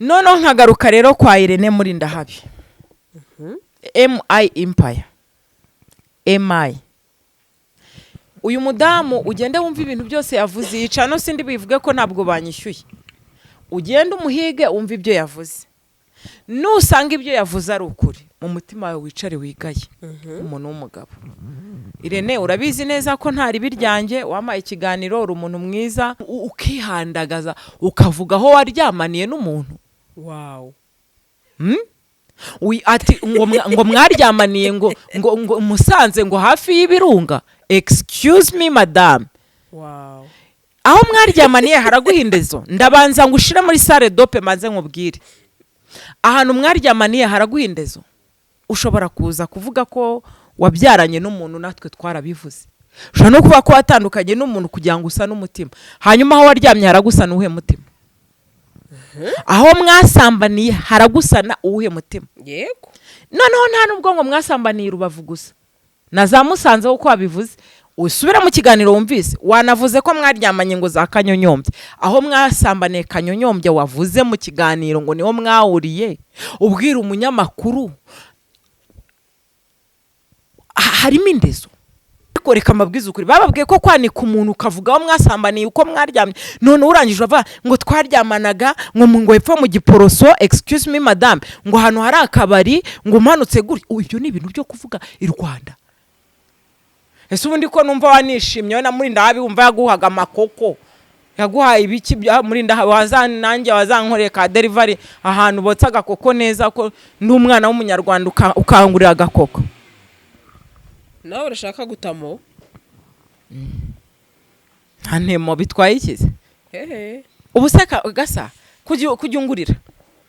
Noneho nkagaruka rero kwa Irene Murindahabi, MI Empire, MI. Uyu mudamu, ugende wumva ibintu byose yavuze. Yica no sindi bivuge ko ntabwo banyishyuye. Ugende umuhige, wumve ibyo yavuze. Nusanga ibyo yavuze ari ukuri, mu mutima wawe wicare wigaye umuntu w'umugabo. Irene, urabizi neza ko nta ribi ryanjye, wampaye ikiganiro, uri umuntu mwiza. Ukihandagaza ukavuga aho waryamaniye n'umuntu. Wow. Ati ngo mwaryamaniye ngo Musanze, ngo hafi y'ibirunga. Excuse me, madame. Wow. Aho mwaryamaniye haraguha indezo? Ndabanza ngo ushire muri salle d'op, maze nkubwire ahantu mwaryamaniye haraguha indezo. Ushobora kuza kuvuga ko wabyaranye n'umuntu, natwe twarabivuze. Ushobora no kuvuga ko watandukanye n'umuntu kugira ngo usa n'umutima. Hanyuma aho waryamye haragusana uwuhe mutima? Aho mwasambaniye haragusana uwuhe mutima? Noneho nta n'ubwo ngo mwasambaniye i Rubavu gusa na za Musanze, uko wabivuze, usubira mu kiganiro wumvise, wanavuze ko mwaryamanye ngo za Kanyonyombya. Aho mwasambaniye Kanyonyombya wavuze mu kiganiro ngo niho mwahuriye, ubwira umunyamakuru, harimo indezo? Ariko reka mbabwize ukuri, bababwiye ko kwanika umuntu ukavuga aho mwasambaniye, uko mwaryamye, none urangije uravuga ngo twaryamanaga ngo hepfo mu Giporoso. Excuse me, madame, ngo ahantu hari akabari, ngo umanutse gutya. Ibyo ni ibintu byo kuvuga i Rwanda? Ese ubundi ko numva wanishimye, we na Murindahabi, wumva yaguhaga amakoko, yaguhaye ibiki bya Murindahabi? Waza nanjye wazankoreye ka delivery ahantu botsa agakoko neza, ko ndi umwana w'Umunyarwanda, ukangurira agakoko. Nawe urashaka gutamo? Nta ntemo bitwaye ikize. Hehe. Ubu se gasa kujya ungurira,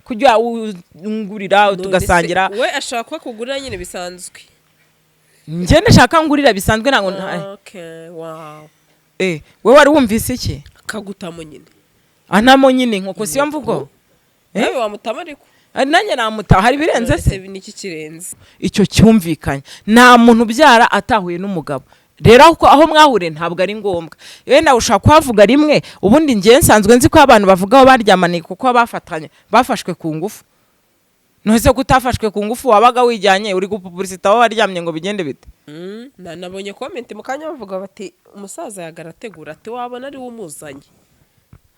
kujya ungurira None se, tugasangira. We ashaka ko akugurira nyine bisanzwe. Njye ndashaka ngurira bisanzwe, ntabwo Okay, wow. We wari wumvise iki? Akagutamo nyine. Antamo nyine inkoko, siyo mvugo? Eh? Nawe wamutama ariko. Ari nanjye namutaha, hari ibirenze se? None niki kirenze? Icyo cyumvikanye, nta muntu ubyara atahuye n'umugabo. Rero aho mwahuriye ntabwo ari ngombwa, wenda ushobora kuhavuga rimwe. Ubundi njyewe nsanzwe nzi ko abantu bavuga aho baryamaniye kuko bafatanye, bafashwe ku ngufu. Ntuze ko utafashwe ku ngufu, wabaga wijyanye, uri gupuburisita aho waryamye ngo bigende bite? Nabonye comment mu kanya bavuga bati umusaza yagarategura, ati wabona ari we umuzanye.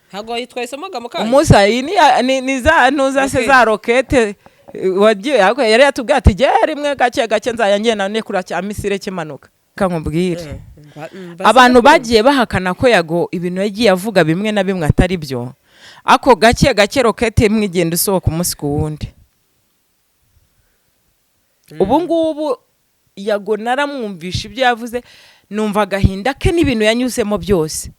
Ntabwo twayisomaga mu kanya? Umusa iyi ni za ntuza se? Roquette. Za roquette, wagiye, ariko yari yatubwiye ati jye rimwe gake gake nzajya ngenda nekura cya missile kimanuka. Reka nkubwire, abantu bagiye bahakana ko Yago ibintu yagiye avuga bimwe na bimwe atari byo, ako gake gake roquette imwe igenda isohoka umunsi ku wundi. Ubu ngubu Yago naramwumvisha ibyo yavuze, numva agahinda ke n'ibintu yanyuzemo byose.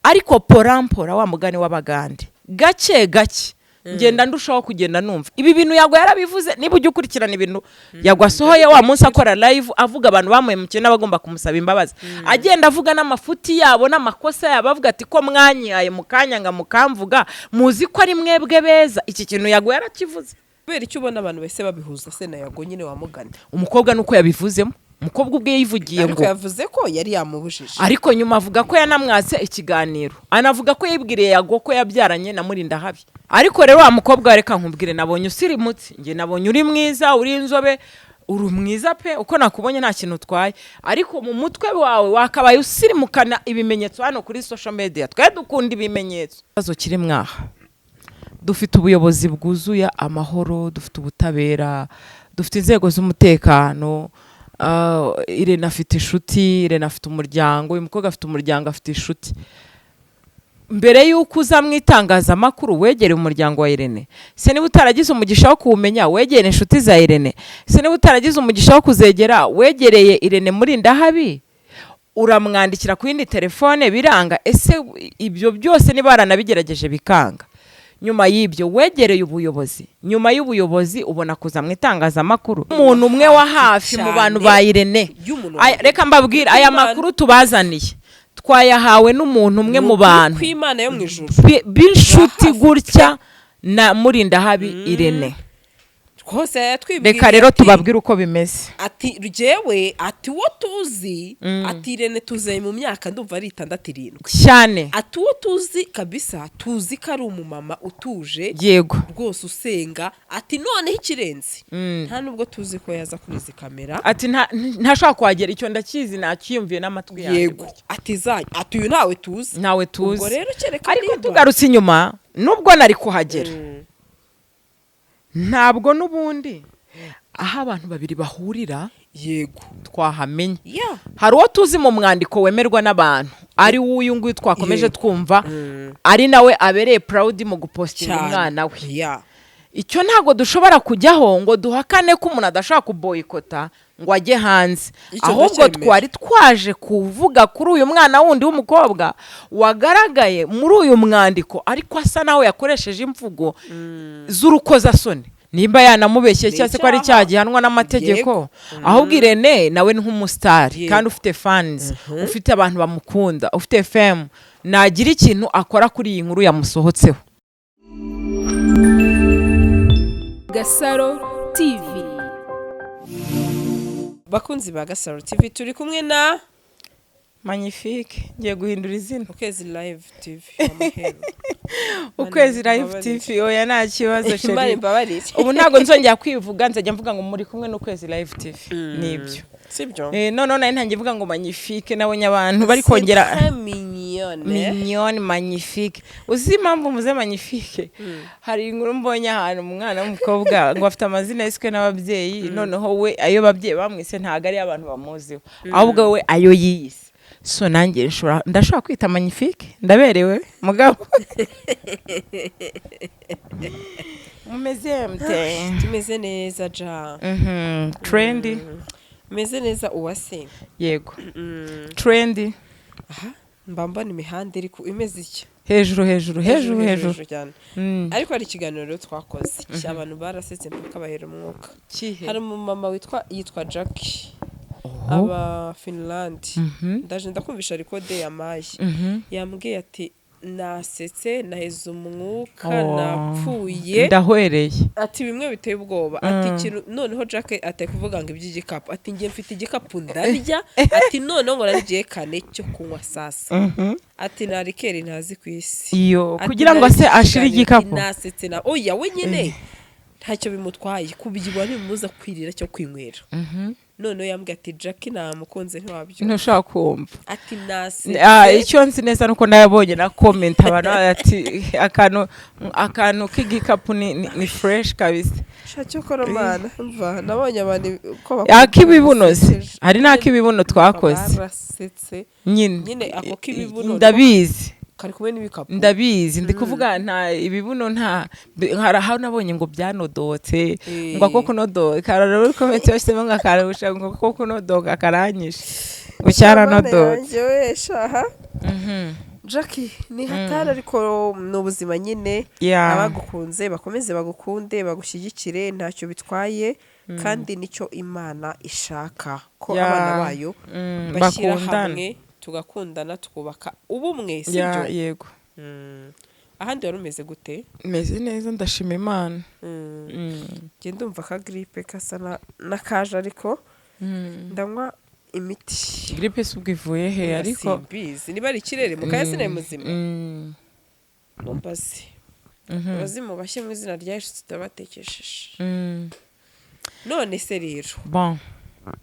Ariko porampora, wa mugani w'Abagande, gake gake ngenda ndushaho kugenda numva ibi bintu Yago yarabivuze. Niba ujya ukurikirana ibintu Yago asohoye, wa munsi akora live avuga abantu bamuhemukiye n'abagomba kumusaba imbabazi, agenda avuga n'amafuti yabo n'amakosa yabo, avuga ati ko mwanyihaye mukanyanga mukamvuga, muzi ko ari mwebwe beza. Iki kintu Yago yarakivuze. Kubera icyo ubona abantu bahise babihuza se na Yago nyine wamugana? Umukobwa nuko yabivuzemo, umukobwa ubwe yivugiye Ariko ngo yavuze ko yari yamubujije. Ariko nyuma avuga ko yanamwatse ikiganiro, anavuga ko yibwiriye Yago ko yabyaranye na Murindahabi. Ariko rero wa mukobwa, reka nkubwire, nabonye usirimutse. Njye nabonye uri mwiza, uri inzobe, uri mwiza pe. Uko nakubonye nta kintu utwaye, ariko mu mutwe wawe wakabaye usirimukana ibimenyetso. Hano kuri social media twe dukunda ibimenyetso. Ikibazo kiri mwaha, dufite ubuyobozi bwuzuye amahoro, dufite ubutabera, dufite inzego z'umutekano. Irene afite inshuti, Irene afite umuryango, uyu mukobwa afite umuryango, afite inshuti. Mbere y'uko uza mu itangazamakuru, wegere umuryango wa Irene se? Niba utaragize umugisha wo kuwumenya, wegere inshuti za Irene se? Niba utaragize umugisha wo kuzegera, wegereye Irene Murindahabi? Uramwandikira ku yindi telefone biranga. Ese ibyo byose niba waranabigerageje bikanga, nyuma y'ibyo wegereye ubuyobozi? Nyuma y'ubuyobozi ubona kuza mu itangazamakuru? Umuntu umwe wa hafi mu bantu ba Irene Y'umuntu Reka mbabwire, aya Kw'Imana. makuru tubazaniye twayahawe n'umuntu umwe mu bantu kw'Imana yo mu ijuru b'inshuti Hafi. gutya na Murindahabi Irene. Rwose yatwibwiriye. Reka rero tubabwire uko bimeze. Ati ryewe, ati uwo tuzi, ati Irene tuze mu myaka ndumva ari 6, 7. Cyane. Ati uwo tuzi kabisa, tuzi ko ari umumama utuje, rwose usenga. Ati noneho ikirenze, nta nubwo tuzi ko yaza kuri izi kamera. Ati ntashobora kuhagera, icyo ndakizi, nakiyumviye n'amatwi yanjye. Gutya. Ati zanyu, ati uyu ntawe tuzi. Ntawe tuzi. Ubwo rero kereka Ariko niba tugarutse inyuma, nubwo nari kuhagera, ntabwo n'ubundi aho abantu babiri bahurira twahamenya. Hari uwo tuzi mu mwandiko wemerwa n'abantu, ari w'uyu nguyu twakomeje twumva, ari nawe abereye proud mu gupostinga umwana we. Icyo ntabwo dushobora kujyaho ngo duhakane ko umuntu adashobora kuboyikota ngo ajye hanze. Icyo Ahubwo ndacyemera. twari twaje kuvuga kuri uyu mwana wundi w'umukobwa wagaragaye muri uyu mwandiko, ariko asa naho yakoresheje imvugo z'urukozasoni, nimba yanamubeshye Ni cyangwa se ko ari icyaha. icyaha gihanwa n'amategeko. Ahubwo Irene nawe ni nk'umusitari kandi ufite fans, ufite abantu bamukunda, ufite fame, nagira ikintu akora kuri iyi nkuru yamusohotseho. Gasaro TV. Bakunzi ba Gasaro TV, turi kumwe na Magnifique, ngiye guhindura izina. Ukwezi Live TV w'amahero. Ukwezi Imana Live imbabarire. TV, oya, nta kibazo. Imana Chérie, imbabarire. ubu ntabwo nzongera kwivuga, nzajya mvuga ngo muri kumwe n'Ukwezi Live TV, nibyo. Sibyo? Noneho nari ntangiye mvuga ngo Magnifique, nabonye abantu bari kongera. C'est très mignonne. Mignonne, magnifique. Uzi impamvu muze magnifique? Hari inkuru mbonye ahantu, umwana w'umukobwa ngo afite amazina yiswe n'ababyeyi, noneho we ayo babyeyi bamwise ntabwo ari abantu bamuziho, ahubwo we ayo yiyise. So nanjye ndashobora kwita magnifique, ndaberewe mugabo. Mumeze mute? Tumeze neza ja. Trendy. Meze neza, Uwase. Yego, trendy. Aha mba mbona imihanda iri ku imeze iki? Hejuru hejuru hejuru hejuru. Cyane. Ariko hari ikiganiro rero twakoze, abantu barasetse mpaka bahera umwuka. Kihe? Hari umumama yitwa Jackie, aba Finland. Ndaje ndakumvisha record yamaye. Yambwiye ati nasetse naheze umwuka, Oh. napfuye. Ndahwereye. Ati bimwe biteye ubwoba, ati ikintu noneho Jack atari kuvuga ngo iby'igikapu, ati njye mfite igikapu ndarya, ati noneho ngo narigiye kane cyo kunywa sasa, ati nta liqueur ntazi ku isi. Iyo Ati kugira ngo nari se ashire ikiganiro, igikapu. Nasetse na oya, we nyine ntacyo bimutwaye, kubyibuha ntibimubuza kwirira cyo kwinywera. Noneho yambwiye ati Jack namukunze ntiwabyumva. Ntushobora kumva. Ati nasetse. Icyo nzi neza nuko nayabonye na comment, abantu ati akantu k'igikapu ni fresh kabisa. Sha cyokora mana, mva nabonye abantu ko Ak'ibibuno se, hari n'ak'ibibuno twakoze. Barasetse. Nyine. Nyine ako k'ibibuno. Ndabizi. Kari kumwe n'ibikapu. Ndabizi, ndi kuvuga nta ibibuno, nta hari aho nabonye ngo byanodotse, ngo ako kunodoka kararo comment bashyizemo ngo akarusha, ngo ko kunodoka karanyishe, ngo cyaranodotse. Yanjye we shaha Jackie, ni hatari, ariko ni ubuzima nyine. Abagukunze bakomeze bagukunde, bagushyigikire, ntacyo bitwaye, kandi nicyo Imana ishaka ko abana bayo bashyira bakundana. hamwe, tugakundana, tukubaka ubumwe, sibyo? Yego. Ahandi wari umeze gute? Meze neza, ndashima Imana. Njye ndumva ka grippe gasa n'akaje, ariko ndanywa imiti. Grippe se ubwo ivuye he ariko? Simbizi niba ari ikirere mu kanya, sinari muzima. Mumbaze abazimu bashye mu izina rya Yesu, tutabatekesheje. None se rero, Bon.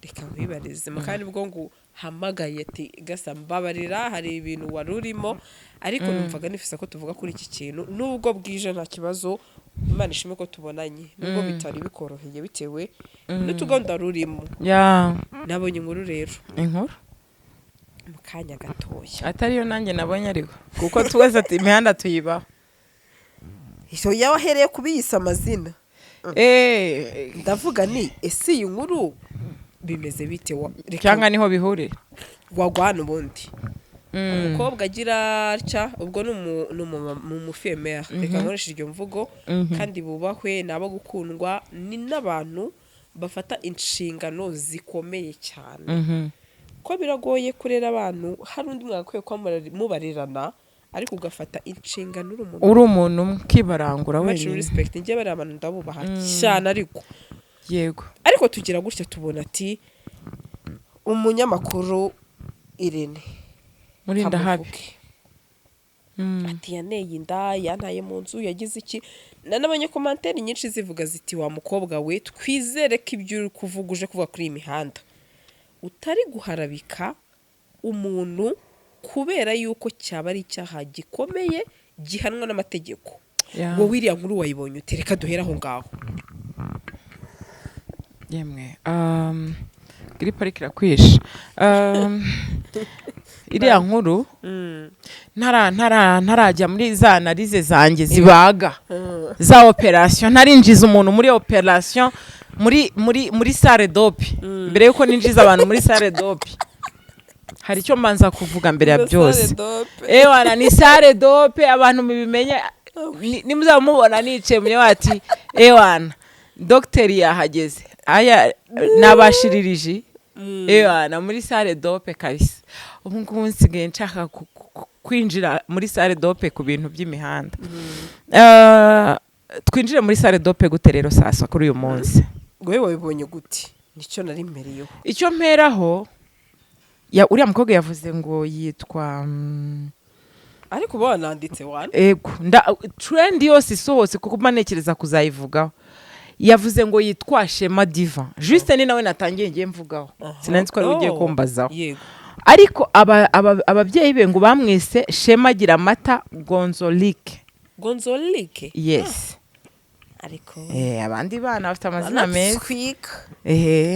reka nkwibarize mu kandi bwo ngo uhamagaye ati gasa mbabarira, hari ibintu wari urimo, ariko numvaga nifuza ko tuvuga kuri iki kintu nubwo bwije, nta kibazo. Imana ishimwe ko tubonanye nubwo bitari bikoroheye bitewe n'utuganda rurimo. Nabonye inkuru rero. Inkuru? Mu kanya gatoya. Atariyo nanjye nabonye, ariko kuko twese imihanda tuyibaho. Iyo yabahereye kubiyisa amazina, ndavuga ni ese iyi nkuru bimeze bite? Reka Cyangwa niho bihurira. Wagwana ubundi umukobwa agira atya, ubwo ni umufemere, reka nkoreshe iryo mvugo, kandi bubahwe, ni abo gukundwa, ni n'abantu bafata inshingano zikomeye cyane, ko biragoye kurera abantu hari undi mwagakwiye kuba mubarirana. Ariko ugafata inshingano uri umuntu. Uri umuntu umwe, ukibarangura Much wenyine. respect. Njye bariya abantu ndabubaha cyane, ariko ariko tugira gutya tubona ati umunyamakuru Irene Murindahabi. Kamuvuge. Ati yaneye inda, yantaye mu nzu, yagize iki, n'abanye commentaire nyinshi zivuga ziti: "Wa mukobwa we, twizere ko ibyo uri kuvuga, uje kuvuga kuri iyi mihanda, utari guharabika umuntu, kubera yuko cyaba ari icyaha gikomeye gihanwa n'amategeko." Wowe iriya nkuru wayibonye ute? Reka duhere aho ngaho. Yemwe, grippe ariko irakwishe. Iriya nkuru, ntarajya muri za analyse zanjye zibaga za operation, ntarinjiza umuntu muri operation, muri salle d'op, mbere yuko ninjiza abantu muri salle d'op, hari icyo mbanza kuvuga mbere ya byose. Ewana, ni salle d'op, abantu mubimenye. Nimuzaba mubona nicaye munye bati: "Ewana, dogiteri yahageze." Aya nabashiririje, ewana, muri salle d'op kabisa. Ubu ngubu nsigaye nshaka kwinjira muri salle d'op ku bintu by'imihanda. Twinjire muri salle d'op gute rero sasa kuri uyu munsi? Wowe wabibonye gute? Nicyo nari mpereyeho. Icyo mperaho, ya uriya mukobwa yavuze ngo yitwa Ariko uba wananditse wana. Ego, nda trend yose isohotse, kuko mba ntekereza kuzayivugaho. Yavuze ngo yitwa Shema Diva. Juste ni nawe natangiye ngiye mvugaho, sinari ko ari ugiye kumbazaho. Ariko ababyeyi be ngo bamwise Shema Gira Amata Gonzolike. Gonzolike. Yes. Ariko Abandi bana bafite amazina meza. Banatwika.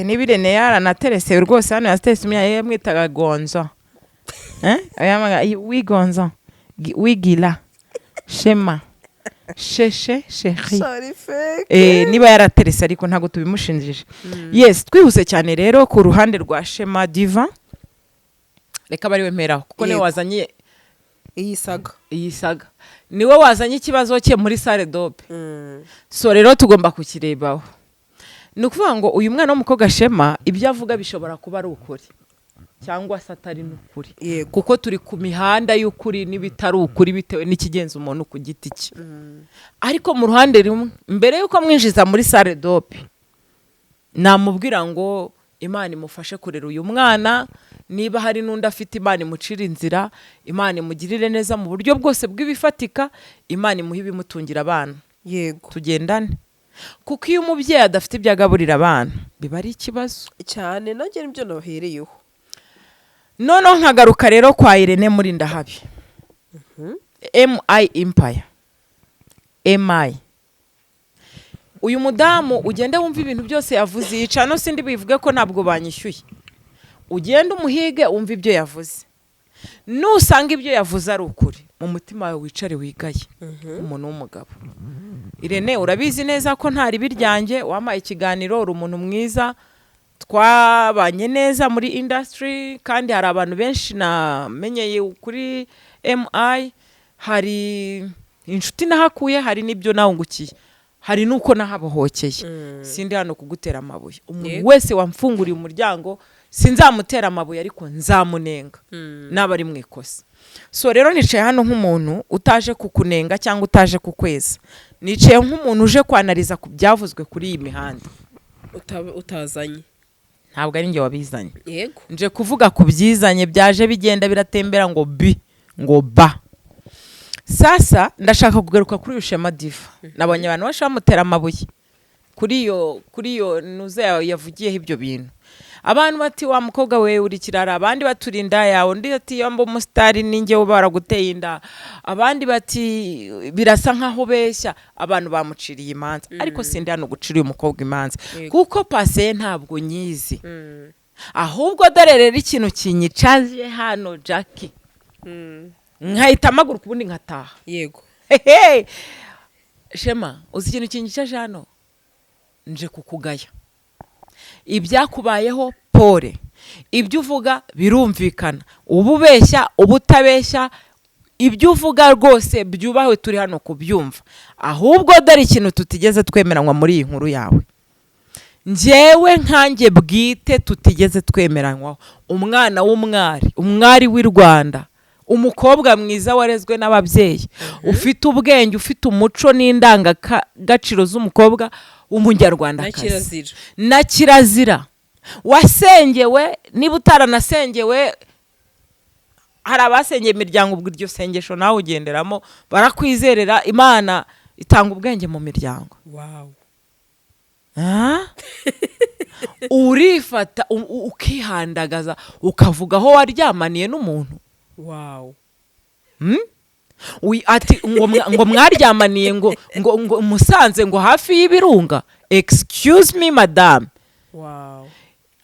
Niba Irene yaranaterese rwose, hano yaterese umwana yamwitaga Gonzo. Yamaga wigonzo, wigira Shema, sheshe, chéri. Sorry, fake. Niba yaraterese, ariko ntabwo tubimushinjije. Yes, twihuse cyane rero, ku ruhande rwa Shema Diva, reka abe ariwe mperaho kuko niwe wazanye iyi saga. Iyi saga, niwe wazanye ikibazo cye muri salle d'op. So rero tugomba kukirebaho. Ni ukuvuga ngo uyu mwana w'umukobwa Shema, ibyo avuga bishobora kuba ari ukuri cyangwa se atari n'ukuri, kuko turi ku mihanda y'ukuri n'ibitari ukuri bitewe n'ikigenza umuntu ku giti cye. Ariko mu ruhande rumwe, mbere y'uko mwinjiza muri salle d'op, namubwira ngo Imana imufashe kurera uyu mwana. Niba hari n'undi afite, Imana imucira inzira, Imana imugirire neza mu buryo bwose bw'ibifatika, Imana imuhe ibimutungira abana. Tugendane, kuko iyo umubyeyi adafite ibyo agaburira abana biba ari ikibazo. Cyane, nanjye nibyo nahereyeho. Noneho nkagaruka rero kwa Irene Murindahabi, MI Empire, MI. Uyu mudamu, ugende wumva ibintu byose yavuze. Yica no sindi bivuge ko ntabwo banyishyuye. Ugende umuhige, wumve ibyo yavuze. Nusanga ibyo yavuze ari ukuri, mu mutima wawe wicare wigaye umuntu w'umugabo. Irene, urabizi neza ko nta ribi ryanjye. Wampaye ikiganiro, uri umuntu mwiza, twabanye neza muri industry, kandi hari abantu benshi namenyeye kuri MI, hari inshuti nahakuye, hari n'ibyo nawungukiye, hari n'uko nahabohokeye. Sindi hano kugutera amabuye. Umuntu wese wamfunguriye umuryango sinzamutera amabuye, ariko nzamunenga naba ari mu ikosa. So rero nicaye hano nk'umuntu utaje kukunenga cyangwa utaje kukweza. Nicaye nk'umuntu uje kwanariza ku byavuzwe kuri iyi mihanda. Utazanye. Ntabwo ari njye wabizanye. Nje kuvuga ku byizanye, byaje bigenda biratembera ngo bi ngo ba. Sasa ndashaka kugaruka kuri uyu Shema Diva. Nabonye abantu benshi bamutera amabuye kuri iyo nuze yavugiyeho ibyo bintu. Abantu bati: "Wa mukobwa we, uri kirara." Abandi baturi inda yawe. Undi ati: "Yomba umusitari ninjye uba baraguteye inda." Abandi bati: "Birasa nkaho ubeshya." Abantu bamuciriye imanza, ariko sindi hano gucira uyu mukobwa imanza, kuko passé ntabwo nyizi. Ahubwo dore rero ikintu kinyicaje hano, Jackie, nkahita amaguruka ubundi nkataha. Hehe! Shema, uzi ikintu kinyicaje hano? Nje kukugaya ibyakubayeho. Pole, ibyo uvuga birumvikana, uba ubeshya, uba utabeshya, ibyo uvuga rwose byubahwe, turi hano kubyumva. Ahubwo dore ikintu tutigeze twemeranywa muri iyi nkuru yawe, njyewe nkanjye bwite tutigeze twemeranywaho: umwana w'umwari, umwari w'i Rwanda, Umukobwa mwiza warezwe n'ababyeyi, ufite ubwenge, ufite umuco n'indangagaciro z'umukobwa Na w'umunyarwandakazi kirazira. Na kirazira, wasengewe. Niba utaranasengewe, hari abasengeye imiryango, ubwo iryo sengesho nawe ugenderamo, barakwizerera. Imana itanga ubwenge mu miryango. Ah? Urifata ukihandagaza ukavuga aho waryamaniye n'umuntu. Hmm? Ati ngo mwaryamaniye ngo Musanze, ngo hafi y'ibirunga. Excuse me, madame.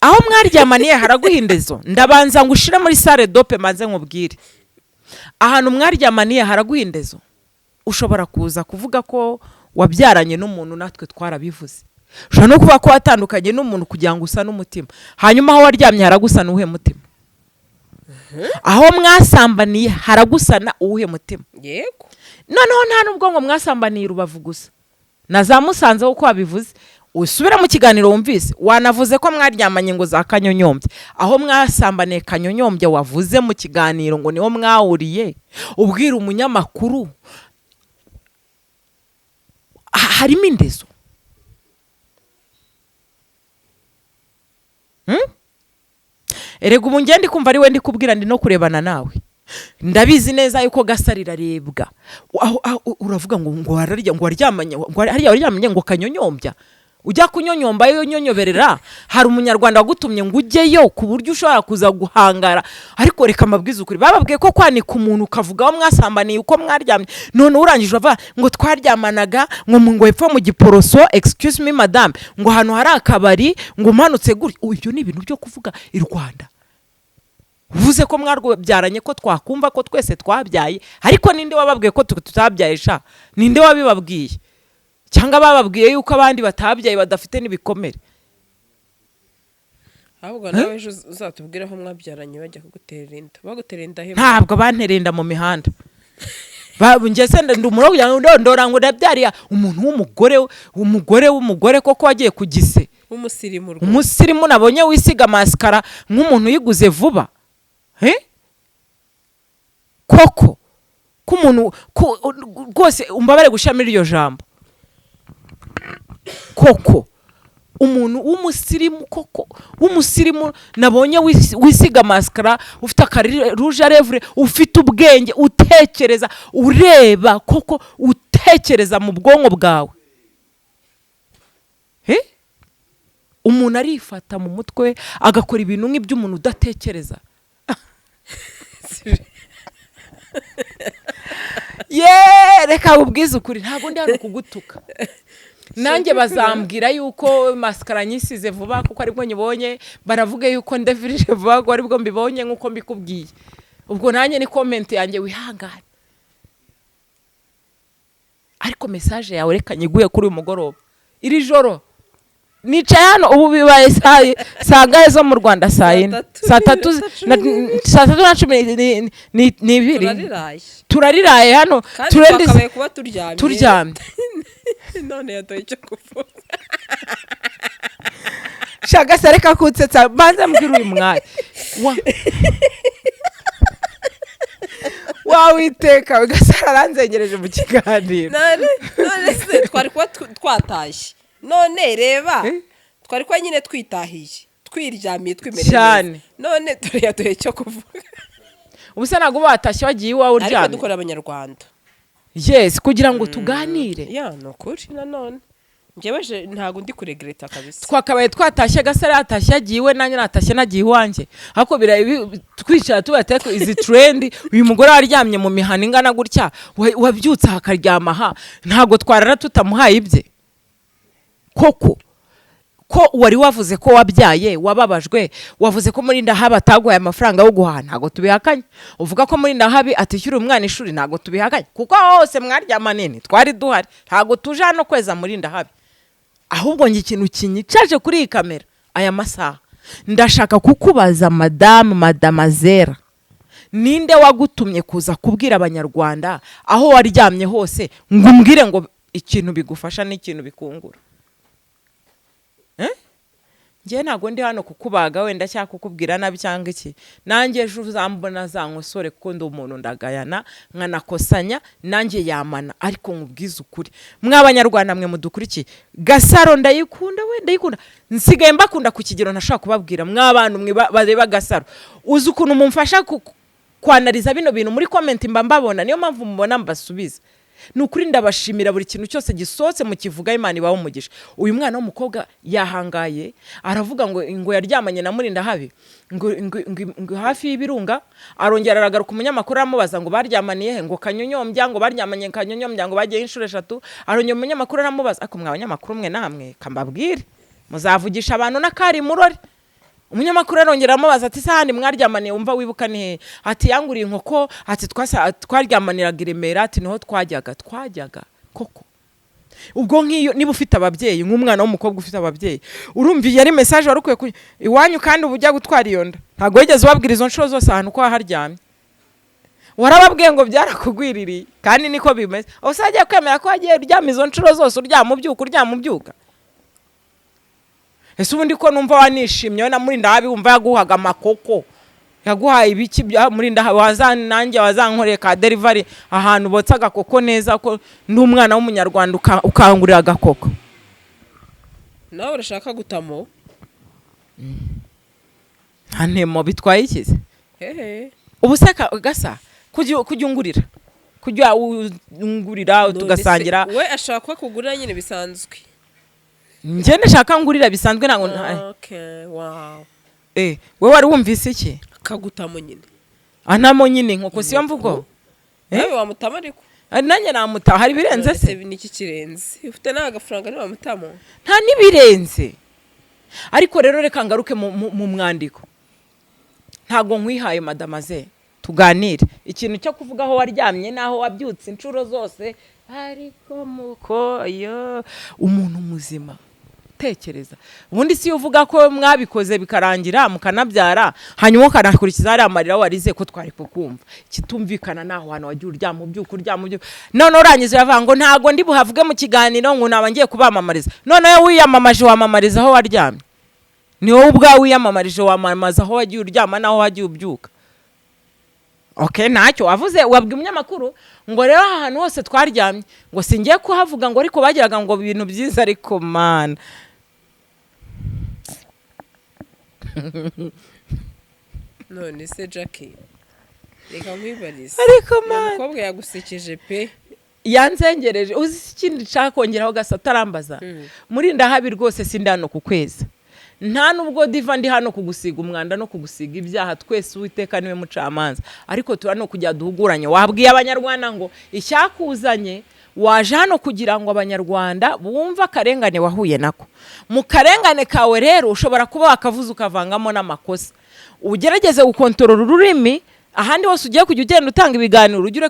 Aho mwaryamaniye haraguha indezo? Ndabanza ngo ushire muri salle d'op, maze nkubwire ahantu mwaryamaniye haraguha indezo. Ushobora kuza kuvuga ko wabyaranye n'umuntu, natwe twarabivuze. Ushobora no kuvuga ko watandukanye n'umuntu kugira ngo usa n'umutima. Hanyuma aho waryamye haragusana uwuhe mutima? Aho mwasambaniye haragusana uwuhe mutima? Noneho nta n'ubwo ngo mwasambaniye i Rubavu gusa na za Musanze, uko wabivuze, usubire mu kiganiro wumvise, wanavuze ko mwaryamanye ngo za Kanyonyombya. Aho mwasambaniye Kanyonyombya wavuze mu kiganiro ngo niho mwahuriye, ubwira umunyamakuru, harimo indezo? Hmm? Erega ubu ngende kumva ari we ndi kubwira, ndi no kurebana nawe, ndabizi neza yuko Gasaro irarebwa. Aho uravuga ngo wararya, ngo waryamanye, ngo hariya waryamanye ngo Kanyonyombya. Ujya kunyonyomba yo nyonyoberera, hari umunyarwanda wagutumye ngo ujyeyo ku buryo ushobora kuza guhangara? Ariko reka amabwiza ukuri, bababwiye ko kwanika umuntu ukavuga aho mwasambaniye, uko mwaryamye, none urangije uravuga ngo twaryamanaga ngo hepfo mu Giporoso. Excuse me, madame, ngo ahantu hari akabari, ngo umanutse gutya. Ibyo ni ibintu byo kuvuga i Rwanda? Uvuze ko mwabyaranye, ko twakumva ko twese twabyaye, ariko ninde wababwiye ko tutabyaye sha? Ninde wabibabwiye? Cyangwa bababwiye yuko abandi batabyaye badafite n'ibikomere? Ahubwo nawe ejo uzatubwire aho mwabyaranye bajya kugutera inda. Bagutera inda he? Ntabwo bantereye inda mu mihanda. Njye se ndi umuntu kugira ngo ndondora ngo ndabyariye umuntu w'umugore, umugore w'umugore koko wagiye ku gise? W'umusirimu rwose. Umusirimu nabonye wisiga mascara nk'umuntu uyiguze vuba. Eh? Koko k'umuntu rwose, umbabare gushyiramo iryo jambo, koko umuntu w'umusirimu, koko w'umusirimu nabonye wisiga mascara, ufite aka rouge à lèvres, ufite ubwenge, utekereza, ureba, koko utekereza mu bwonko bwawe. Eh? Umuntu arifata mu mutwe agakora ibintu nk'iby'umuntu udatekereza. Ye, reka ubwize ukuri, ntabwo ndi hano kugutuka. Nanjye bazambwira yuko mascara nyisize vuba kuko aribwo nyibonye, baravuga yuko ndevirije vuba kuko aribwo mbibonye. Nk'uko mbikubwiye, ubwo nanjye ni comment yanjye, wihangane. Ariko message yawe reka nyiguhe kuri uyu mugoroba, iri joro nicaye hano. Ubu bibaye saa ngahe zo mu Rwanda? Saa yine? Tatu. Saa 3 Saa 3 na 12. Turariraye. Turariraye hano. Kandi twakabaye kuba turyamye. Turyamye. None yatoye icyo kuvuga. Shaka se, reka kunsetsa, banza mbwira uyu mwari wawiteka Gasaro aranzengereje mu kiganiro. None se twari kuba twatashye? None reba. Eh? Twari kuba nyine twitahiye, twiryamiye, twimereye Cyane. neza. None dore yatoye icyo kuvuga. Ubu se ntabwo watashye wagiye iwawe Ariko uryamye? dukorera abanyarwanda. Yes, kugira ngo tuganire. Ya, ni ukuri. Nanone njyewe ntabwo ndi kuregreta kabisa. Twakabaye twatashye, Gasaro yatashye yagiye iwe, nanjye natashye nagiye iwanjye, ariko twicara tubateka izi trend. Uyu mugore waryamye mu mihana ingana gutya, wabyutse akaryama aha, ntabwo twarara tutamuhaye ibye koko. Ko wari wavuze ko wabyaye, wababajwe, wavuze ko muri Ndahabi ataguhaye amafaranga yo guhaha, ntabwo tubihakanye. Uvuga ko muri Ndahabi atishyura umwana ishuri, ntabwo tubihakanye, kuko aho hose mwaryamanye twari duhari. Ntabwo tuje hano kweza muri Ndahabi. Ahubwo njye ikintu kinyicaje kuri iyi kamera aya masaha, ndashaka kukubaza, madamu madamazera, ninde wagutumye kuza kubwira abanyarwanda aho waryamye hose, ngo umbwire ngo ikintu bigufasha n'ikintu bikungura? Eh? Njyewe ntabwo ndi hano kukubaga wenda cyangwa kukubwira nabi cyangwa iki. Nanjye ejo uzambona zankosore, kuko ndi umuntu, ndagayana nkanakosanya, nanjye yamana. Ariko nkubwize ukuri, mw'Abanyarwanda mwe mudukurikiye, Gasaro ndayikunda, we ndayikunda, nsigaye mbakunda ku kigero ntashobora kubabwira. Mw'abantu mwe bareba Gasaro, uzi ukuntu mumfasha kwanariza bino bintu muri comment, mba mbabona, niyo mpamvu mubona mbasubiza. Ni ukuri ndabashimira, buri kintu cyose gisohotse mu kivuga, Imana ibaho umugisha. Uyu mwana w'umukobwa yahangaye, aravuga ngo yaryamanye na Murindahabi ngo hafi y'ibirunga. Arongera aragaruka, umunyamakuru aramubaza ngo baryamaniye he? Ngo Kanyonyombya, ngo baryamanye Kanyonyombya, ngo bagiye inshuro eshatu. Arongera umunyamakuru aramubaza. Ariko mwa banyamakuru mwe namwe kambabwire, muzavugisha abantu n'akari murore. Umunyamakuru arongera aramubaza ati: "Se ahandi mwaryamaniye wumva wibuka ni hehe?" Ati: "Yanguriye inkoko." Ati: "Twaryamaniraga i Remera." Ati: "Niho twajyaga koko." Ubwo nk'iyo niba ufite ababyeyi, nk'umwana w'umukobwa ufite ababyeyi, urumva iyi ari message wari ukwiye iwanyu? Kandi uba ujya gutwara iyo nda, ntabwo wigeze ubabwira izo nshuro zose ahantu ko waharyamye. Warababwiye ngo byarakugwiririye, kandi niko bimeze. Aho se wagiye kwemera ko wagiye uryama izo nshuro zose, uryama ubyuka, uryama ubyuka? Ese ubundi ko numva wanishimye, we na Murindahabi, wumva yaguhaga amakoko, yaguhaye ibiki bya Murindahabi? Waza nanjye wazankoreye ka delivery ahantu botsa agakoko neza, ko ndi umwana w'Umunyarwanda, ukangurira agakoko. Nawe urashaka gutamo? Nta ntemo bitwaye ikize. Hehe? Ubu se gasa kujya ungurira, kujya ungurira None se tugasangira. We ashaka ko akugurira nyine bisanzwe? Njye ndashaka ngurira bisanzwe, ntabwo Okay, wow. We wari wumvise iki? Akagutamo nyine. Antamo nyine inkoko, siyo mvugo? Eh? Nawe wamutamo ariko. Ari nanjye namutaha, hari ibirenze se? None se niki kirenze? Ufite n'agafaranga ntiwamutamo? Nta n'ibirenze. Ariko rero reka ngaruke mu mwandiko. Ntabwo nkwihaye, madamaze, tuganire ikintu cyo kuvuga aho waryamye n'aho wabyutse inshuro zose. Ariko mukoyo umuntu muzima tekereza, ubundi si uvuga ko mwabikoze bikarangira mukanabyara, hanyuma ukanakurikiza hariya amarira warize, ko twari kukumva. Ikitumvikana ni aho hantu wagiye uryama ubyuka, uryama ubyuka. None urangiza uravuga ngo ntabwo ndi buhavuge mu kiganiro, ngo naba ngiye kubamamariza. Noneho wiyamamaje, wamamariza aho waryamye? Ni wowe ubwawe wiyamamarije, wamamaza aho wagiye uryama n'aho wagiye ubyuka. Okay, ntacyo wavuze. Wabwiye umunyamakuru ngo rero aha hantu hose twaryamye ngo singiye kuhavuga, ngo ariko bagiraga ngo ibintu byiza. Ariko mana! None se Jackie, reka nkwibarize. Ariko Uyu mana! mukobwa yagusekeje pe. Yanzengereje. Uzi ikindi nshaka kongeraho gasa atarambaza? Murindahabi rwose, sindi hano ku kwezi, nta nubwo diva ndi hano kugusiga umwanda no kugusiga ibyaha. Twese Uwiteka niwe mucamanza, ariko tura no kujya duhuguranye. Wabwiye Abanyarwanda ngo icyakuzanye, waje hano kugira ngo Abanyarwanda bumve akarengane wahuye nako. Mu karengane kawe rero ushobora kuba wakavuze ukavangamo n'amakosa. Ugerageze gukontorora ururimi. Ahandi hose ugiye kujya ugenda utanga ibiganiro, ujye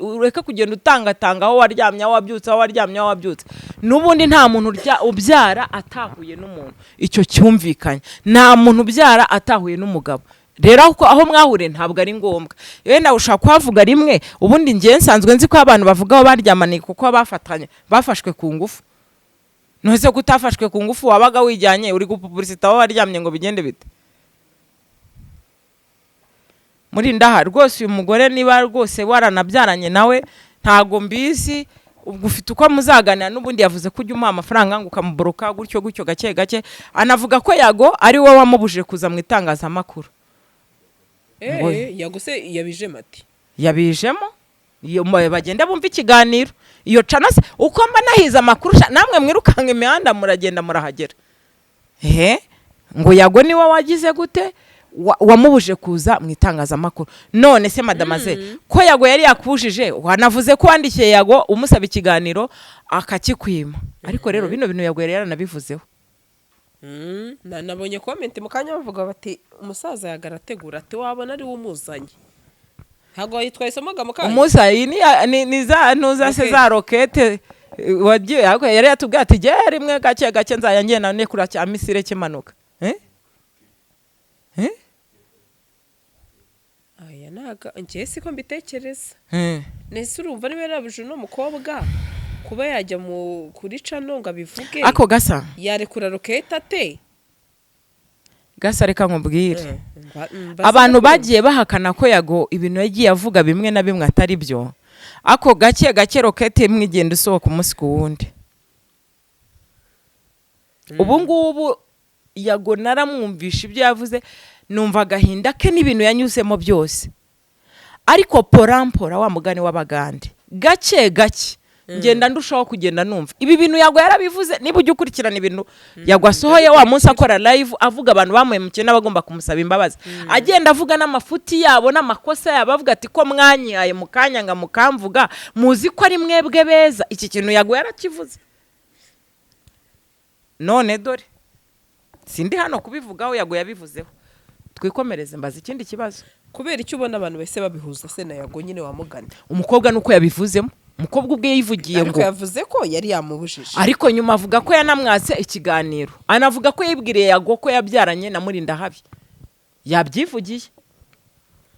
ureke kugenda utangatanga aho waryamye, aho wabyutse, aho waryamye, aho wabyutse. N'ubundi nta muntu ubyara atahuye n'umuntu, icyo cyumvikanye. Nta muntu ubyara atahuye n'umugabo. Rero aho mwahuriye ntabwo ari ngombwa, wenda ushobora kuhavuga rimwe. Ubundi ngewe nsanzwe nzi ko abantu bavuga aho baryamaniye kuko bafatanye, bafashwe ku ngufu. Ntuze ko utafashwe ku ngufu, wabaga wijyanye, uri gupuburisita aho waryamye ngo bigende bite? Murindaha rwose, uyu mugore niba rwose waranabyaranye nawe, ntago mbizi, ubwo ufite uko muzaganira. N'ubundi yavuze ko ujya umuha amafaranga ngo ukamuboroka gutyo gutyo, gake gake. Anavuga ko Yago ari wowe wamubujije kuza mu itangazamakuru. Yago se yabijemo ati? Yabijemo. Iyo bagenda bumva ikiganiro iyo cana se, uko mba nahize amakuru sha, namwe mwirukanka imihanda muragenda murahagera. Ehe, ngo Yago niwe wagize gute, wamubuje kuza mu itangazamakuru. None se madamaze, ko Yago yari yakubujije, wanavuze ko wandikiye Yago umusaba ikiganiro akakikwima. Ariko rero bino bintu Yago yari yaranabivuzeho. Nabonye comment mu kanya bavuga bati umusaza yagarategura, ati wabona ari we umuzanye. Ntabwo twayisomaga mu kanya? Umusa iyi ni za ntuza se? Rokete. Za rokete, wagiye, ariko yari yatubwiye ati jye rimwe gake gake nzajya ngenda nekura cya missile kimanuka, eh? Eh? Aya ntago njye siko mbitekereza. Eh. Nese urumva niba yarabuje uno mukobwa kuba yajya mu kuri channel ngo abivuge, Ako gasa yarekura rokete ate? Gasa, reka nkubwire. Abantu bagiye bahakana ko Yago ibintu yagiye avuga bimwe na bimwe atari byo, ako gake gake roketi imwe igenda isohoka umunsi ku wundi. Ubu ngubu Yago naramwumvisha ibyo yavuze, numva agahinda ke n'ibintu yanyuzemo byose, ariko porampora, wa mugani w'Abagande, gake gake ngenda ndushaho kugenda numva ibi bintu Yago yarabivuze. Niba ujya ukurikirana ibintu Yago asohoye, wa munsi akora live avuga abantu bamuhemukiye n'abagomba kumusaba imbabazi, agenda avuga n'amafuti yabo n'amakosa yabo, avuga ati ko mwanyihaye mukanyanga mukamvuga, muzi ko ari mwebwe beza. Iki kintu Yago yarakivuze. None dore sindi hano kubivugaho, Yago yabivuzeho. Twikomereze, mbaza ikindi kibazo. Kubera icyo ubona abantu bese babihuza se na Yago nyine wamugana? Umukobwa nuko yabivuzemo, umukobwa ubwe yivugiye Ariko ngo yavuze ko yari yamubujije. Ariko nyuma avuga ko yanamwatse ikiganiro, anavuga ko yibwiriye Yago ko yabyaranye na Murindahabi. Yabyivugiye,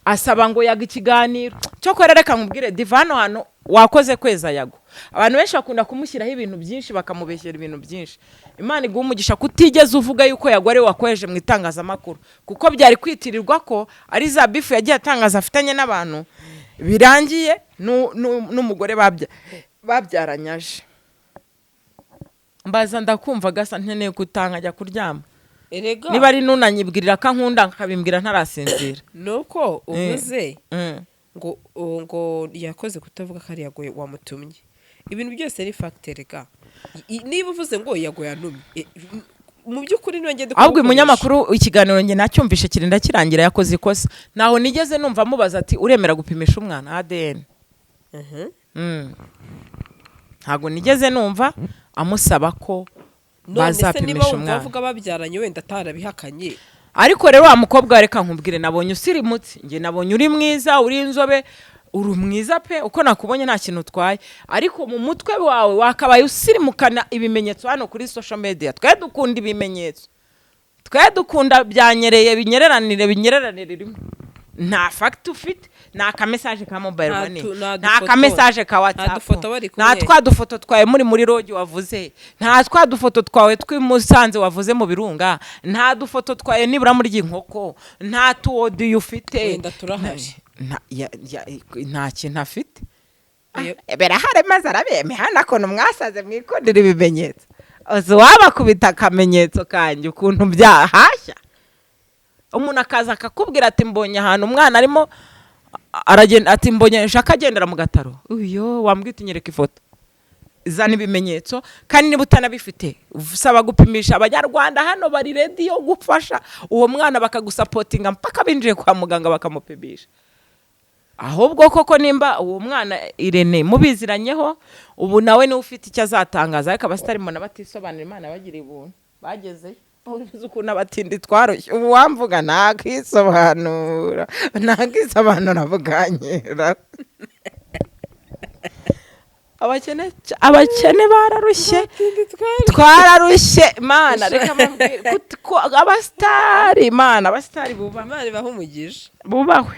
asaba ngo Yaga ikiganiro. Cyokora reka nkubwire Diva, hano hantu wakoze kweza Yago. Abantu benshi bakunda kumushyiraho ibintu byinshi, bakamubeshyera ibintu byinshi. Imana iguha umugisha kutigeze uvuga yuko Yago ari we wakoheje mu itangazamakuru, kuko byari kwitirirwa ko ari za beef yagiye atangaza afitanye n'abantu, birangiye n'umugore babyaranye aje. Mbaza, ndakumva. Gasa, nkeneye gutanga njya kuryama. Erega Niba ari nunanyibwirira ko ankunda, nkabimbwira ntarasinzira. Nuko uvuze ngo yakoze kutavuga ko ari Yago wamutumye. Ibintu byose ni fact rega. Niba uvuze ngo Yago yantumye, mu by'ukuri niba ngende Ahubwo uyu munyamakuru, ikiganiro njye nacyumvishe kirinda kirangira, yakoze ikosa. Ntaho nigeze numva amubaza ati: "Uremera gupimisha umwana ADN?" Ntabwo nigeze numva amusaba ko None se niba bazapimisha wumva umwana. bavuga babyaranye, wenda atarabihakanye. Ariko rero wa mukobwa, reka nkubwire, nabonye usirimutse. Njye nabonye uri mwiza, uri inzobe, uri mwiza pe. Uko nakubonye nta kintu utwaye, ariko mu mutwe wawe wakabaye usirimukana ibimenyetso. Hano kuri social media twe dukunda ibimenyetso, twe dukunda byanyereye, binyereranire, binyereranire rimwe. Nta fact ufite, nta kamessage ka mobile Nta money, nta nta dufoto. kamessage ka Nta WhatsApp, dufoto bari nta kumwe. twa dufoto twawe muri lodge wavuze, nta twa dufoto twawe tw'i Musanze wavuze mu birunga, nta dufoto twawe nibura muri iyi nkoko, nta tuaudio ufite. Wenda turahari. Nta kintu afite. Birahari maze arabemeye. Hano ukuntu mwasaze mwikundira ibimenyetso, uzi uwabakubita akamenyetso kanjye ukuntu byahashya. Umuntu akaza akakubwira ati: "Mbonye ahantu umwana arimo aragenda," ati: "Mbonye nshaka agendera mu gataro." Uyo wambwita: "Unyereka ifoto, zana ibimenyetso." Kandi niba utanabifite, usaba gupimisha. Abanyarwanda hano bari ready yo gufasha uwo mwana, bakagusupportinga mpaka binjiye kwa muganga bakamupimisha. Ahubwo koko nimba uwo mwana Irene mubiziranyeho, ubu nawe niwe ufite icyo azatangaza. Ariko abasitari mbona batisobanura. Imana bagiriye ubuntu bagezeyo. Uzi ukuntu abatindi twarushye ubu, wamvuga ntakisobanura, ntakisobanura bwanyera. Abakene bararushye, twararushye. Mana, reka mbabwire, abasitari, Mana, abasitari bubahwe. Imana ibahe umugisha. Bubahwe.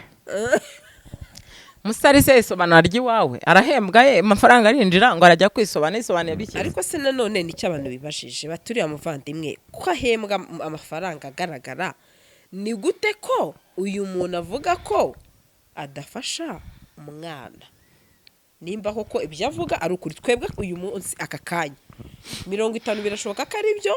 Umusitari se yisobanura ry'iwawe? Arahembwa ye, amafaranga arinjira, ngo arajya kwisobanura, yisobanuye biki? Ariko se nanone nicyo abantu bibajije, baturiye muvandimwe ko ahembwa amafaranga agaragara, ni gute ko uyu muntu avuga ko adafasha umwana? Nimba koko ibyo avuga ari ukuri, twebwe uyu munsi aka kanya 50 birashoboka ko ari byo,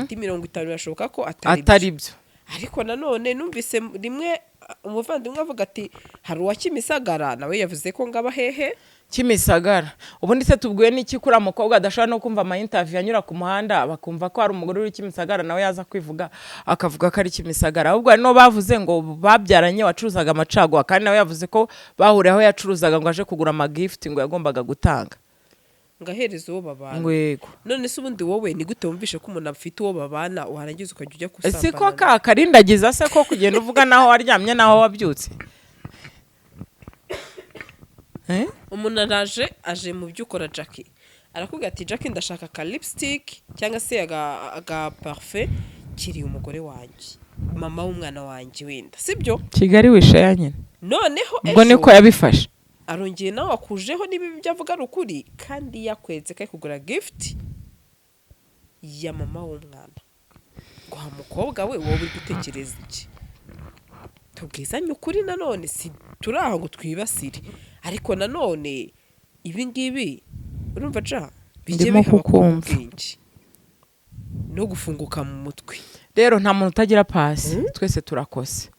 indi 50 birashoboka ko atari byo. Atari byo. Ariko nanone numvise rimwe umuvandimwe avuga ati hari uwa Kimisagara nawe yavuze ko ngaba hehe. Kimisagara. Ubundi se tubwiwe n'iki kuri mukobwa adashobora no kumva ama interview anyura ku muhanda, bakumva ko hari umugore uri Kimisagara, nawe yaza kwivuga akavuga ko ari Kimisagara? Ahubwo hari n'uwo bavuze ngo babyaranye wacuruzaga amacaguwa, kandi nawe yavuze ko bahuriye aho yacuruzaga, ngo aje kugura amagift ngo yagombaga gutanga. Ngo ahereze uwo babana. Ngo yego. None se ubundi wowe ni gute wumvishe ko umuntu afite uwo babana, warangiza ukajya ujya Si ko gusambana? ka karindagiza se ko kugenda uvuga n'aho waryamye n'aho wabyutse? Eh? Umuntu araje, aje mu byo ukora, Jackie arakubwira ati: "Jackie, ndashaka ka lipstick cyangwa se aga parfum kiriye umugore wanjye, mama w'umwana wanjye wenda, sibyo?" Kigali wishe ya nyine. Noneho Ubwo ejo niko yabifashe. Arongeye nawe akujeho, niba ibyo avuga ari ukuri, kandi yakwetse ko ari kugura gift ya mama w'umwana. Wa mukobwa we, wowe uri gutekereza iki? Tubwizanye ukuri, nanone si turi aho ngo twibasire, ariko nanone ibi ngibi urumva ja bijye Ndimo bihaba kukumva. ubwenge no gufunguka mu mutwe. Rero nta muntu utagira passé, twese turakose.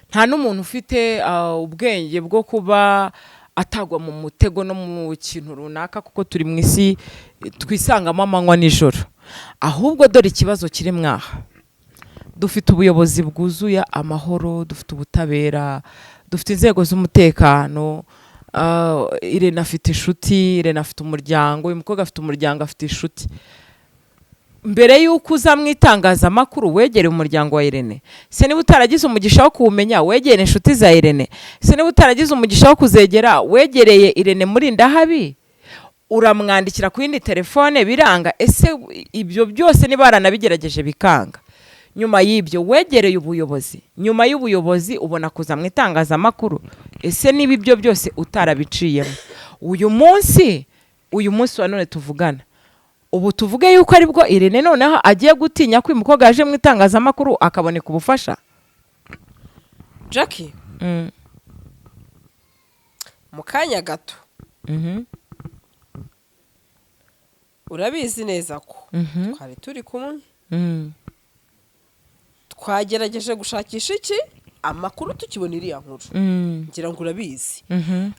Nta n'umuntu ufite ubwenge bwo kuba atagwa mu mutego no mu kintu runaka, kuko turi mu isi twisangamo amanywa nijoro. Ahubwo dore ikibazo kiri mwaha: dufite ubuyobozi bwuzuye amahoro, dufite ubutabera, dufite inzego z'umutekano. Irene afite inshuti, Irene afite umuryango, uyu mukobwa afite umuryango, afite inshuti. Mbere y'uko uza mu itangazamakuru, wegereye umuryango wa Irene? Se niba utaragize umugisha wo kuwumenya, wegere inshuti za Irene? Se niba utaragize umugisha wo kuzegera, wegereye Irene Murindahabi? Uramwandikira ku yindi telefone biranga. Ese ibyo byose niba waranabigerageje bikanga, nyuma y'ibyo wegereye ubuyobozi, nyuma y'ubuyobozi ubona kuza mu itangazamakuru? Ese niba ibyo byose utarabiciyemo, uyu munsi wa none tuvugana ubu, tuvuge yuko aribwo Irene noneho agiye gutinya ko uyu mukobwa yaje mu itangazamakuru akaboneka ubufasha? Jackie, mu kanya gato, urabizi neza ko twari turi kumwe, twagerageje gushakisha iki amakuru tukibona iriya nkuru. Ngira ngo urabizi.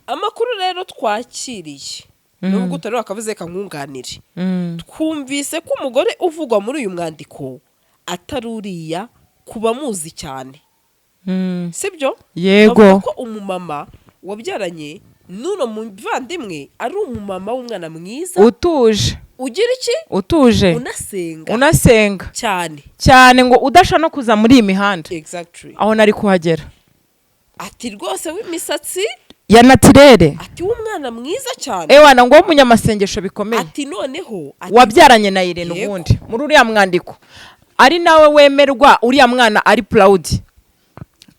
Amakuru rero twakiriye, nubwo utari wakavuze kankunganire, twumvise ko umugore uvugwa muri uyu mwandiko atari uriya ku bamuzi cyane, sibyo? Yego. Bavuga ko umumama wabyaranye n'uno muvandimwe ari umumama w'umwana mwiza, utuje, ugira iki, utuje, unasenga unasenga cyane. Cyane, ngo udasha no kuza muri iyi mihanda. Exactly. Aho nari kuhagera. Ati rwose w'imisatsi ya naturelle, ati w'umwana mwiza cyane, ewana ngo w'umunyamasengesho bikomeye, ati noneho ati, wabyaranye na Irene. Ubundi muri uriya mwandiko ari nawe wemerwa, uriya mwana ari proud,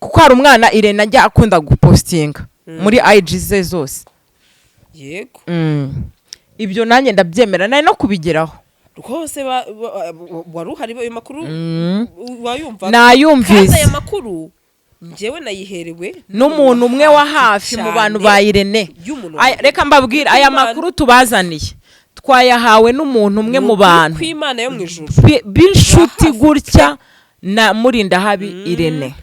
kuko hari umwana Irene ajya akunda gupostinga muri IG ze zose. Ibyo nanjye ndabyemera, nari no kubigeraho. Rwose wari uhari ayo makuru wayumva? Nayumvise. Kandi aya makuru njyewe nayiherewe n'umuntu umwe wa hafi mu bantu ba Irene. Y'umuntu Reka mbabwire, aya Kw'Imana. makuru tubazaniye twayahawe n'umuntu umwe mu bantu kw'Imana yo mu ijuru b'inshuti gutya na Murindahabi Irene.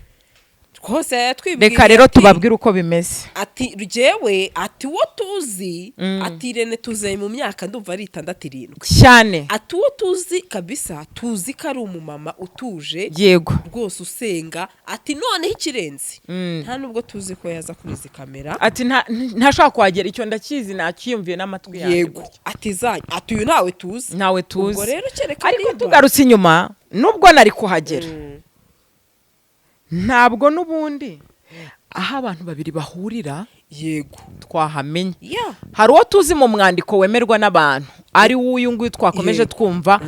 Rwose yatwibwiriye. Reka rero tubabwire uko bimeze. Ati ryewe, ati uwo tuzi, ati Irene tuzaye mu myaka ndumva ari 6, 7. Cyane. Ati uwo tuzi kabisa, tuzi ko ari umumama utuje, rwose usenga. Ati noneho ikirenze, nta nubwo tuzi ko yaza kuri izi kamera. Ati ntashobora kuhagera, icyo ndakizi, nakiyumviye n'amatwi yanjye gutya. Ati zanyu, ati uyu ntawe tuzi. Ntawe tuzi. Ubwo rero kereka Ariko niba tugarutse inyuma, nubwo nari kuhagera, ntabwo n'ubundi aho abantu babiri bahurira twahamenya. Hari uwo tuzi mu mwandiko wemerwa n'abantu, ari w'uyu nguyu twakomeje twumva,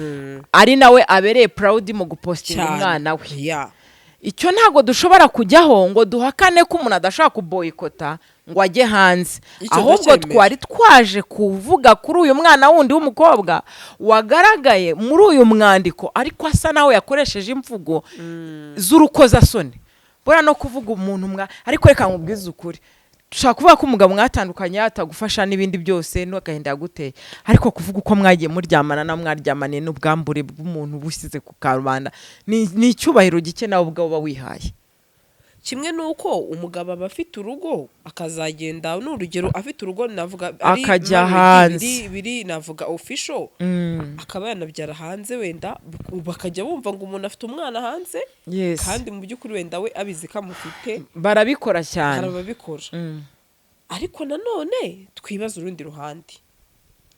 ari nawe abereye proud mu gupostinga umwana we. Icyo ntabwo dushobora kujyaho ngo duhakane ko umuntu adashobora kuboyikota ngo ajye hanze. Icyo Ahubwo ndacyemera. twari twaje kuvuga kuri uyu mwana wundi w'umukobwa wagaragaye muri uyu mwandiko, ariko asa naho yakoresheje imvugo z'urukozasoni. Buriya no kuvuga umuntu mwa, ariko reka nkubwize ukuri, dushobora kuvuga ko umugabo mwatandukanye atagufasha n'ibindi byose n'agahinda yaguteye, ariko kuvuga uko mwagiye muryamana na mwaryamaniye n'ubwambure bw'umuntu bushyize ku karubanda ni icyubahiro gike nawe ubwawe uba wihaye. Kimwe n'uko umugabo aba afite urugo akazagenda, ni urugero, afite urugo navuga ari Akajya married, hanze. biri navuga official, akaba yanabyara hanze, wenda bakajya bumva ngo umuntu afite umwana hanze, kandi mu by'ukuri wenda we abizi ko amufite. Barabikora cyane. Hari ababikora. Ariko nanone twibaza urundi ruhande.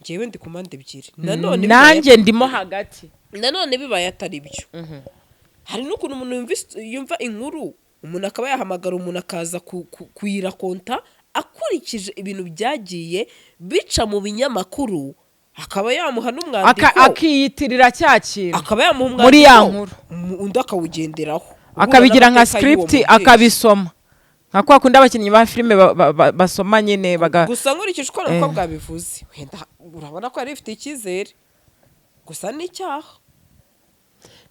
Njyewe ndi ku mpande ebyiri nanone. Nanjye ndimo hagati. Nanone bibaye atari byo, hari n'ukuntu umuntu yumva inkuru, umuntu akaba yahamagara umuntu akaza kuyirakonta akurikije ibintu byagiye bica mu binyamakuru, akaba yamuha n'umwandiko, Akiyitirira cya kintu akaba yamuha umwandiko muri ya nkuru. Undi akawugenderaho Akabigira nka n'amateka y'uwo script, mubyeyi. akabisoma nka kwa kundi abakinnyi ba filime basoma nyine baga. Gusa nkurikije uko nuko bwabivuze, wenda urabona ko yari ifite icyizere, gusa n'icyaha.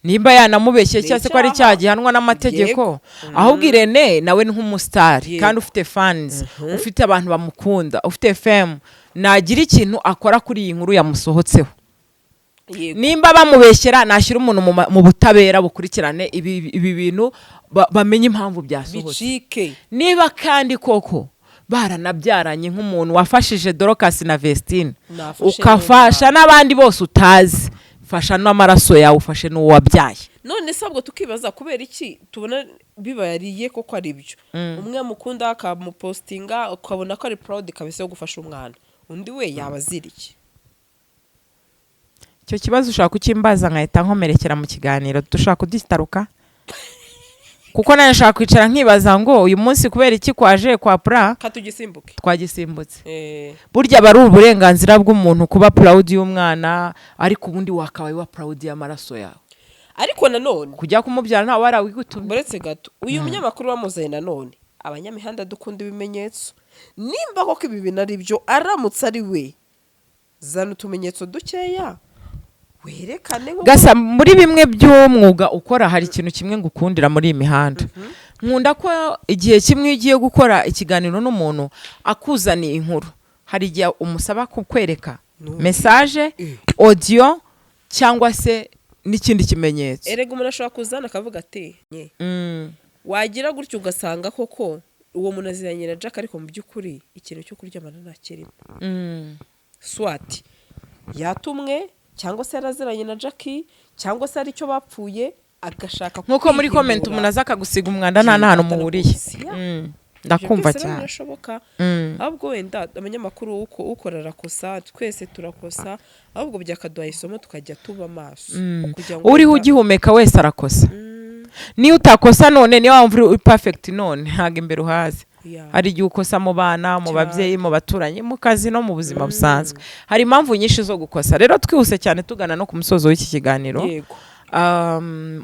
Nimba yanamubeshye Ni cyangwa se ko ari icyaha. icyaha gihanwa n'amategeko. Ahubwo Irene nawe ni nk'umusitari kandi ufite fans, ufite abantu bamukunda, ufite fame, nagira ikintu akora kuri iyi nkuru yamusohotseho. Nimba bamubeshyera, nashyira umuntu mu butabera, bukurikirane ibi bintu, bamenye impamvu byasohotse. Bicike. Niba kandi koko baranabyaranye, nk'umuntu wafashije Dorcas na Vestine, Nafashe ukafasha n'abandi bose utazi, fasha n'amaraso yawe, ufashe n'uwo wabyaye. None se ahubwo tukibaza kubera iki tubona bibayariye koko ari byo, umwe amukunda akamupostinga, ukabona ko ari proud kabisa yo gufasha umwana, undi we yaba azira iki? Icyo kibazo ushobora kukimbaza nkahita nkomerekera mu kiganiro. Dushobora kugitaruka kuko nawe nshobora kwicara nkibaza ngo uyu munsi kubera iki kwaje kwa pura. Katugisimbuke. Twagisimbutse. Burya aba ari uburenganzira bw'umuntu kuba proud y'umwana, ariko ubundi wakabaye wa proud y'amaraso yawe. Ariko nanone Kujya kumubyara ntawe warawigutumye. Buretse gato, uyu munyamakuru wamuzanye, nanone abanyamihanda dukunda ibimenyetso. Nimba koko ibi bintu ari byo, aramutse ari we, zana utumenyetso dukeya werekane Gasa muri bimwe by'umwuga ukora, hari ikintu kimwe ngukundira muri iyi mihanda. Nkunda ko igihe kimwe iyo ugiye gukora ikiganiro n'umuntu akuzaniye inkuru, hari igihe umusaba kukwereka message, audio cyangwa se n'ikindi kimenyetso. Erega umuntu ashobora kuzana akavuga ati "Nye." Wagira gutyo ugasanga koko uwo muntu aziranye na Jack, ariko mu by'ukuri ikintu cyo kuryamana ntakirimo. Swati yatumwe cyangwa se yaraziranye na Jackie cyangwa se hari icyo bapfuye, agashaka Nk'uko muri comment kwihimura. umuntu aza akagusiga umwanda nta n'ahantu muhuriye. Yeah. Ndakumva Ibyo byose rero cyane. birashoboka. Ahubwo wenda abanyamakuru, uko ukora arakosa, twese turakosa, ahubwo byakaduha isomo tukajya tuba maso kugira ngo Uriho ugihumeka wese arakosa. Niyo utakosa none, niyo wumva uri perfect none, ntabwo imbere uhazi. Hari igihe ukosa mu bana, mu babyeyi, mu baturanyi, mu kazi no mu buzima busanzwe. Hari impamvu nyinshi zo gukosa. Rero twihuse cyane tugana no ku musozo w'iki kiganiro,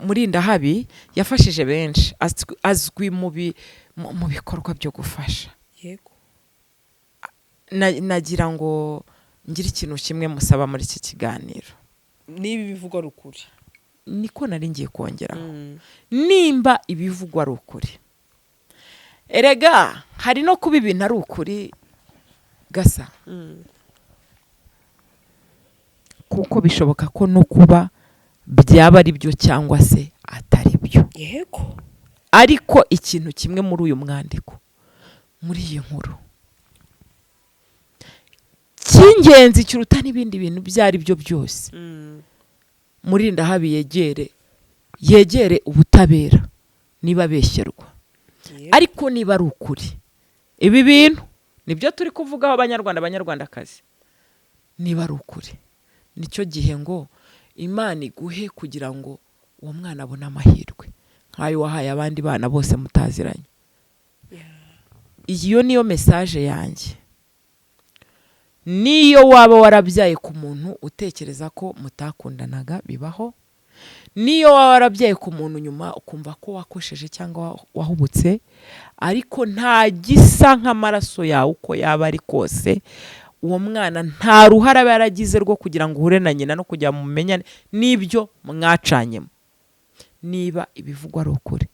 Murindahabi yafashije benshi, azwi mu bikorwa byo gufasha. Nagira ngo ngire ikintu kimwe musaba muri iki kiganiro. Niba ibivugwa ari ukuri. Niko nari ngiye kongeraho. Nimba ibivugwa ari ukuri, erega hari no kuba ibintu ari ukuri gasa, kuko bishoboka ko no kuba byaba ari byo cyangwa se atari byo. Ariko ikintu kimwe muri uyu mwandiko, muri iyi nkuru, cy'ingenzi kiruta n'ibindi bintu ibyo ari byo byose, Murindahabi yegere ubutabera niba abeshyerwa. Ariko niba ari ukuri, ibi bintu nibyo turi kuvugaho, Abanyarwanda, Abanyarwandakazi, niba ari ukuri, nicyo gihe ngo Imana iguhe kugira ngo uwo mwana abone amahirwe nk'ayo wahaye abandi bana bose mutaziranye. Iyo niyo message yanjye. Niyo waba warabyaye ku muntu utekereza ko mutakundanaga, bibaho. Niyo waba warabyaye ku muntu nyuma ukumva ko wakosheje cyangwa wahubutse, ariko nta gisa nk'amaraso yawe uko yaba ari kose. Uwo mwana nta ruhare aba yaragize rwo kugira ngo uhure na nyina no kugira ngo mumenyane n'ibyo mwacanyemo. Niba ibivugwa ari ukuri,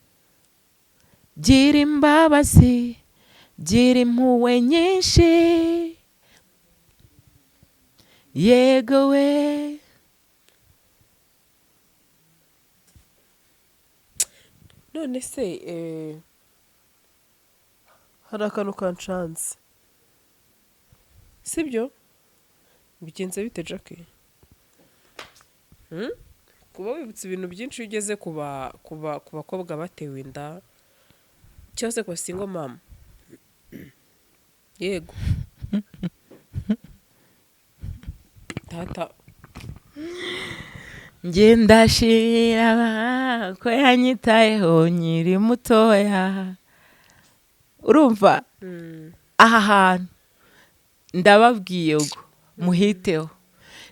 gira imbabazi, gira impuhwe nyinshi, yego we. None se hari akantu kanshanze, sibyo? Bigenze bite, Jackie? Kuba wibutse ibintu byinshi iyo ugeze ku bakobwa batewe inda cyangwa se ku ba single mama. Yego tata. Njye ndashira ko yanyitayeho nkiri mutoya. Urumva aha hantu ndababwiye ngo muhiteho.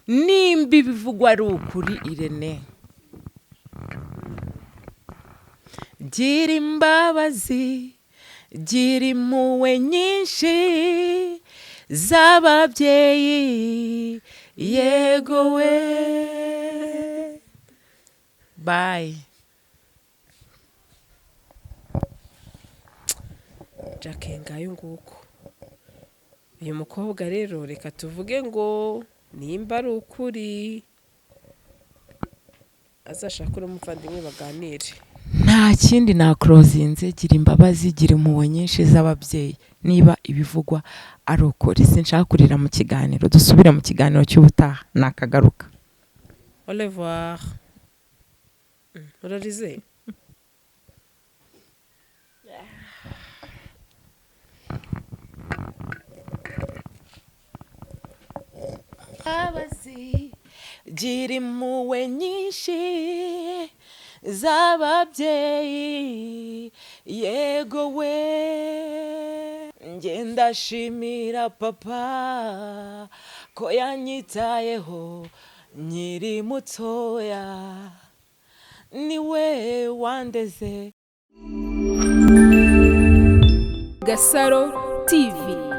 Nimba ibivugwa ari ukuri, Irene, gira imbabazi, gira impuhwe nyinshi z'ababyeyi, yego we. Bye. Jack, ngayo nguko. Uyu mukobwa rero, reka tuvuge ngo nimba ari ukuri, azashake n'umuvandimwe baganire. Nta kindi nakorozinze. Gira imbabazi, gira impuhwe nyinshi z'ababyeyi niba ibivugwa ari ukuri. Sinshaka kurira mu kiganiro. Dusubire mu kiganiro cy'ubutaha, nakagaruka. Au revoir. Urarize? Imbabazi, gira impuhwe nyinshi z'ababyeyi. Yego we, njye ndashimira papa ko yanyitayeho nkiri mutoya, niwe wandeze. Gasaro TV.